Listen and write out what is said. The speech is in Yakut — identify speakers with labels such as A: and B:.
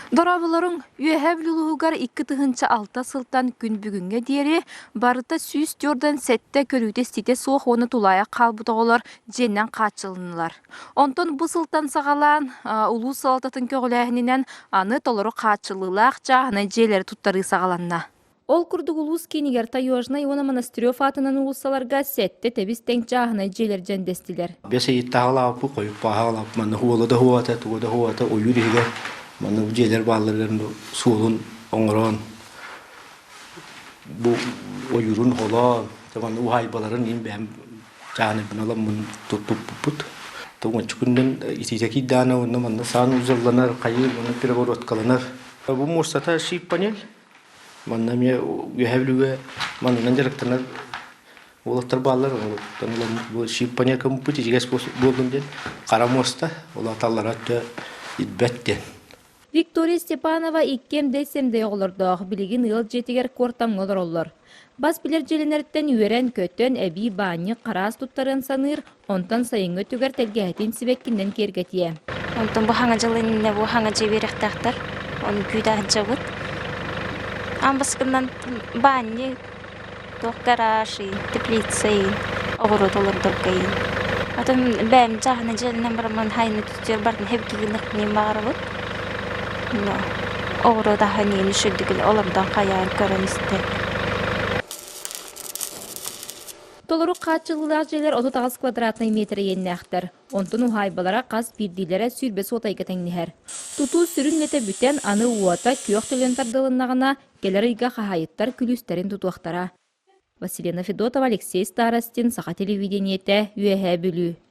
A: Дорооболоруҥ! Үөһээ Бүлүү улууһугар 2006 сылтан күн бүгүҥҥэ диэри барыта 147 көрүүтэ-истиитэ суох уонна тулаайах хаалбыт оҕолор дьиэнэн хааччылыннылар. Онтон бу сылтан саҕалаан улуус салалтатын көҕүлээһининэн аны толору хааччыллыылаах чааһынай дьиэлэри туттарыы саҕаланна. Ол курдук улуус киинигэр Таежнай уонна Монастырев аатынан уулуссаларга сэттэ тэбис-тэҥ чааһынай дьиэлэр дьэндэстилэр.
B: Бэс ыйыттааҕылаабыппыт, хойуппааһаҕалаабыт, манна уола да уота, туга да уота, ойуур иһигэр манна бу дьиэлэр баалларыгар суолун оҥорон, бу ойуурун холоон, манна уһаайбаларын иин бэйэм чааһынайбын ыламмын туппуппут. Тоҕончу күнүнэн итиитэ киирдэҕинэ уонна манна саан узелланар, хайыыр, уонна переворотка-ланар. Бу муостата шип-панель. Манна эмиэ Үөһээ Бүлүүгэ маннынан дьарыктанар уолаттар бааллар. Оттон бу шип-панель кыммыппыт ичигэс буоллун диэн хара муоста, ол аталлара өттө ирбэт диэн.
A: Виктория Степанова икки эмдэй-сэмдэй оҕолордоох, билигин ыал дьиэтигэр куортамҥа олороллор. Бас билэр дьиэлэнэриттэн үөрэн-көтөн, эбии баанньык, хараас туттарыан саныыр, онтон сайыҥҥы өттүгэр тэлгэһэтин сибэккинэн киэргэтиэ.
C: Онтон бу хаҥа дьыл иннинэ бу хаҥа дьиэ биэриэхтээхтэр. Ону күүтэ сылдьабыт. Аан бастакынан баанньык, туох гараж, теплица, оҕуруот олордорго. Атын бэйэм чааһына дьиэлэнэн бараммын хайыны түстүөр бардын хэбикигиннэхпинин баҕарабыт. Оҕуруот аһын иин үчүгдүк олордон хайаан көрөн истэн.
A: Толору хааччыллыылаах дьиэлэр 38 квадратнай миэтэрэ иэннээхтэр, онтон уһаайбалара хас биирдиилэрэ 20 суотайга тэҥнэһэр. Тутуу сүрүн үлэтэ бүтэн, аны уота күөх төлөн тардылыннаҕына, кэлэр ыйга хаһаайыттар күлүүстэрин тутуохтара. Василина Федотова, Алексей Старостин, Саха телевидениетэ, Үөһээ Бүлүү.